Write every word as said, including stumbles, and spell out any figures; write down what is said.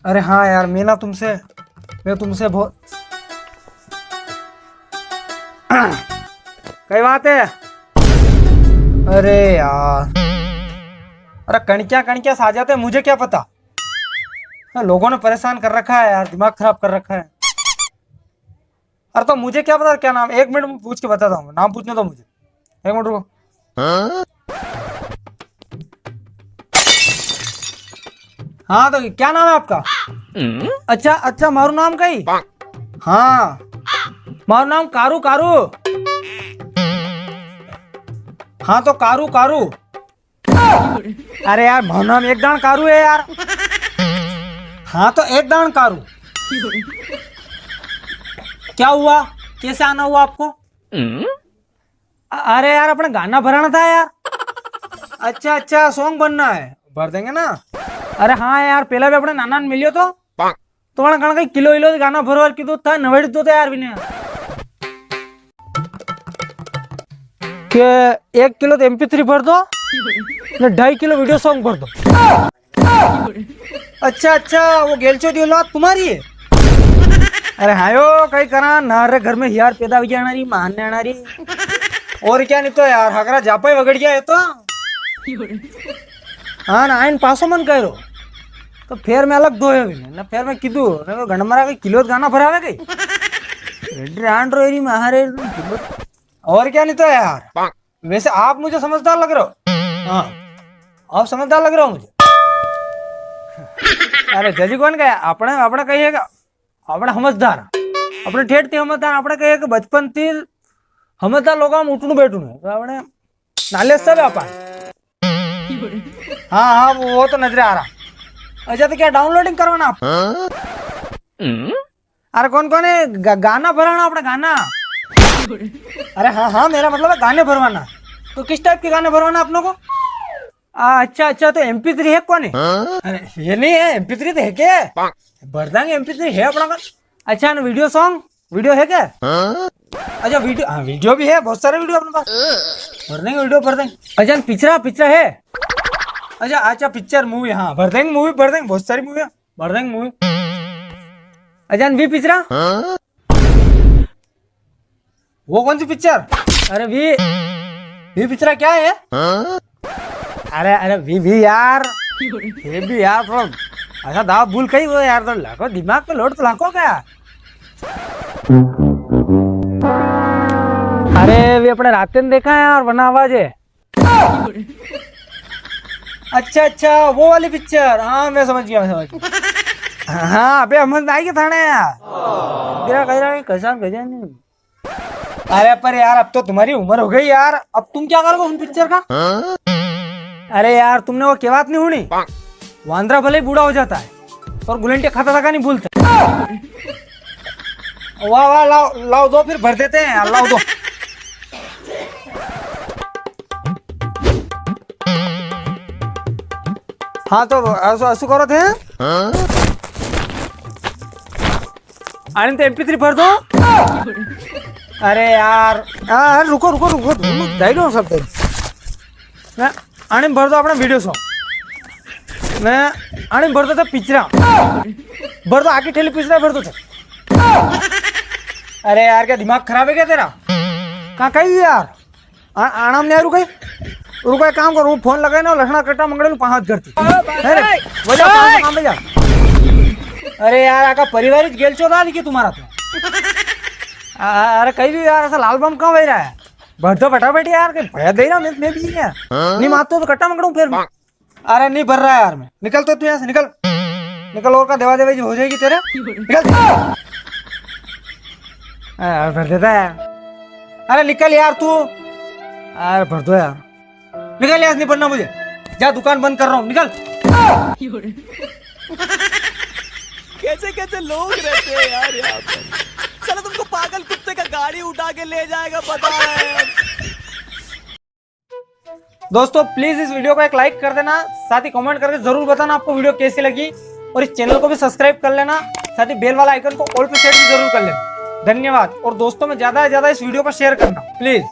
अरे हाँ यार, मैं ना तुमसे, मैं तुमसे बहुत, कई बात है? अरे यार, अरे कणकिया कणकिया सा आ जाते, मुझे क्या पता। हाँ, लोगों ने परेशान कर रखा है यार, दिमाग खराब कर रखा है। अरे तो मुझे क्या पता क्या नाम, एक मिनट में पूछ के बताता हूँ, नाम पूछने दो मुझे, एक मिनट रुको। हाँ, तो क्या नाम है आपका? अच्छा, अच्छा, मारू नाम कई? हाँ, मारू नाम कारू, कारू। हाँ, तो कारू, कारू। अरे यार, मारू नाम एक दाण कारू है यार। हाँ, तो एक दाण कारू। क्या हुआ, कैसे आना हुआ आपको? अ-, अरे यार, अपने गाना भराना था यार। अच्छा, अच्छा, सॉन्ग बनना है, भर देंगे ना। अरे हाँ यार, पेला भी अपने नाना ने मिलियो तो, तो वणा कण कई किलो विलो गाना भरवा कीदो था, नवेड़ी दो तो यार विने। के एक किलो तो एम पी थ्री भर दो, ने ढाई किलो वीडियो सॉन्ग भर दो। अच्छा, अच्छा, वो गेलचोदी औलाद तुम्हारी है? अरे हाँ यो, कई करा ना रे, घर में हियार पैदा हुई गया ना री, मान ने आना री। और क्या, नी तो यार, हकरा जापा ही वगड़ गया है तो। हाँ ना, आइन पासो मन कह रो। तो फेर मैं अलग दो है ना, फेर मैं किदू, मैं गंडमरा के किलो गाना भरावे गई। रेड रांड रो री महारे। और क्या, नी तो यार। वैसे आप मुझे समझदार लग रहे हो। हाँ, आप समझदार लग रहे हो मुझे। अरे जजी कौन कहे, अपने, अपने कहिए का, अपने समझदार, अपने ठेठ थी समझदार, अपने कहिए कि बचपन थी समझदार लोग हम उठणू बैठणू है, तो अपने नाले सब आपा। हाँ, हाँ, वो, वो तो नजर आ रहा। अच्छा, तो क्या डाउनलोडिंग करवाना आप? अरे कौन कौन है गा-, गाना भराना अपना गाना। अरे हाँ, हाँ, मेरा मतलब है गाने भरवाना। तो किस टाइप के गाने भरवाना अपनों को? आ, अच्छा, अच्छा, तो एम पी थ्री है कौन है? अरे ये नहीं है, एम पी थ्री तो है क्या? भर देंगे, एम पी थ्री है अपना का। अच्छा ना, वीडियो सॉन्ग, वीडियो है क्या? अच्छा, वीडियो, हाँ, वीडियो भी है, बहुत सारे वीडियो अपने पास। भर देंगे वीडियो, भर देंगे। अच्छा, पिक्चर, पिक्चर है? अच्छा, अच्छा, पिक्चर मूवी, हाँ, भर देंगे मूवी, भर देंगे, बहुत सारी मूवी है। भर देंगे मूवी। अजान वी पिक्चर? वो कौन सी पिक्चर? अरे वी, वी पिक्चर क्या है? अरे, अरे वी, वी यार, ये भी यार थोड़ा ऐसा दाव भूल कई वो यार, तो लाखो दिमाग पे लोड तो लाखो क्या? अरे वी अपने राते ने देखा है यार, वना आवाज है। अच्छा, अच्छा, वो वाली पिक्चर। हाँ, मैं समझ गया, मैं समझ गया। हाँ, अबे समझ में आई गया थाने यार। तेरा कह रहा है, कसम, गजब नहीं। अरे, पर यार, अब तो तुम्हारी उम्र हो गई यार, अब तुम क्या करोगे उन पिक्चर का? अरे यार, तुमने वो क्या बात नहीं हुणी? वांदरा भले ही बूढ़ा हो जाता है, पर गुलेंटिया खाता था का नहीं भूलता। वाह, वाह, लाओ, लाओ, दो, फिर भर देते हैं यार, लाओ, दो। हाँ, तो असु, असु करो थे। आने तो एम पी थ्री भर दो। अरे यार, हाँ, हाँ, रुको, रुको, रुको, रुको, डायलॉग सब दे। ना, आने भर दो अपना वीडियो सॉन्ग। मैं आने भर दो तो पिक्चरा। भर दो, आखी ठेली पिक्चरा भर दो तो। अरे यार, क्या दिमाग खराब है क्या तेरा? कहाँ कही यार? आ-, आना में नहीं रुके। रुको, एक काम करो, वो फोन लगाए ना, लखना कट्टा मंगड़े लू पाँच करती। है रे? वो जा, काम, काम पे जा। अरे यार, आका परिवार ही गेलचोदा लिखे तुम्हारा तो। आ, अरे कहीं भी यार, ऐसा लाल बम कहाँ बह रहा है? भर दो फटाफट यार, के भया दे रहा मैं, मैं भी है। नहीं मारता तो कट्टा मंगड़ू फिर मैं। अरे नहीं भर रहा यार मैं। निकल तो तू यहाँ से, निकल। निकल, और का देवा देवी हो जाएगी तेरे। निकल। अरे यार, भर देता है यार। अरे निकल यार तू। अरे भर दो यार। निकल यार, नहीं भरना मुझे। जा, दुकान बंद कर रहा हूँ, निकल। कैसे कैसे लोग रहते हैं यार यहाँ पर। चलो तुमको पागल कुत्ते का गाड़ी उठा के ले जाएगा, पता है। दोस्तों, प्लीज इस वीडियो को एक लाइक कर देना, साथ ही कमेंट करके जरूर बताना आपको वीडियो कैसी लगी, और इस चैनल को भी सब्सक्राइब कर लेना, साथ ही बेल वाला आइकन को ऑल पे सेट भी जरूर कर लेना। धन्यवाद, और दोस्तों में ज्यादा से ज्यादा इस वीडियो को शेयर करना प्लीज।